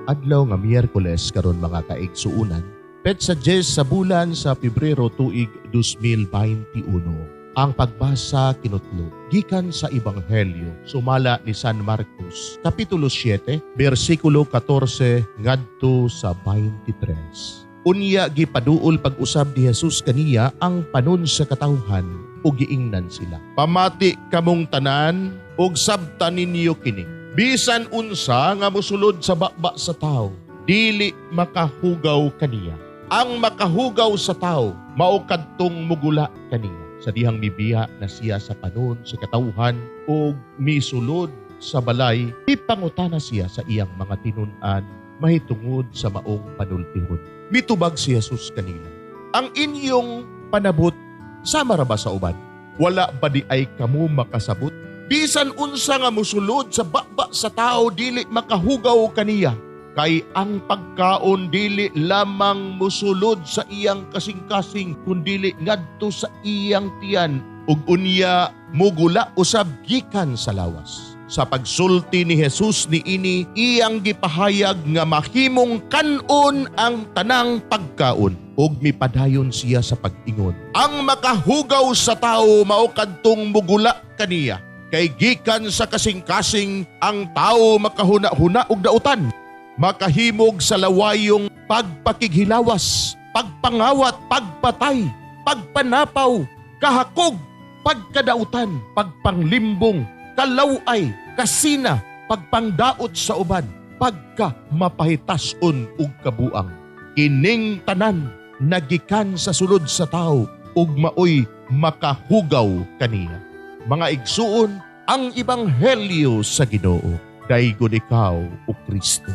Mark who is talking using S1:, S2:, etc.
S1: Adlaw nga Miyerkules karon, mga kaigsuunan, petsa 10 sa bulan sa Pebrero, tuig 2021. Ang pagbasa kinutlo gikan sa Ebanghelyo sumala ni San Marcos, kapitulo 7, bersikulo 14 ngadto sa 23. Unya gipaduol pag-usab ni Jesus kaniya ang panon sa katawhan ug giingnan sila: "Pamati kamong tanan ug sabta ninyo kini. Bisan unsa nga mosulod sa baba sa tao, dili makahugaw kaniya. Ang makahugaw sa tao mao kadtong mugula kaniya." Sa dihang mibiya na siya sa panon sa katawhan ug misulod sa balay, ipangutana siya sa iyang mga tinun-an mahitungod sa maong panultihon. Mitubag si Jesus kanila: "Ang inyong panabot sama ra ba sa uban? Wala ba diay kamo makasabot? Bisan unsa nga musulod sa baba sa tao, dili makahugaw kaniya. Kay ang pagkaon dili lamang musulod sa iyang kasing-kasing, kundili ngadto sa iyang tiyan ug unya mugula usab gikan sa lawas." Sa pagsulti ni Jesus niini, iyang gipahayag nga mahimong kanon ang tanang pagkaon. Ug mipadayon siya sa pag-ingon: "Ang makahugaw sa tao mao kadtong mugula kaniya. Kay gikan sa kasing-kasing ang tao makahuna-huna og dautan, makahimog sa lawayong pagpakighilawas, pagpangawat, pagpatay, pagpanapaw, kahakog, pagkadautan, pagpanglimbong, kalaway, kasina, pagpangdaot sa uban, pagka mapahitason ug kabuang. Kining tanan nagikan sa sulod sa tao ug maoy makahugaw kaniya." Mga igsuon, ang Ebanghelyo sa Ginoo. Daygon ikaw, o Kristo.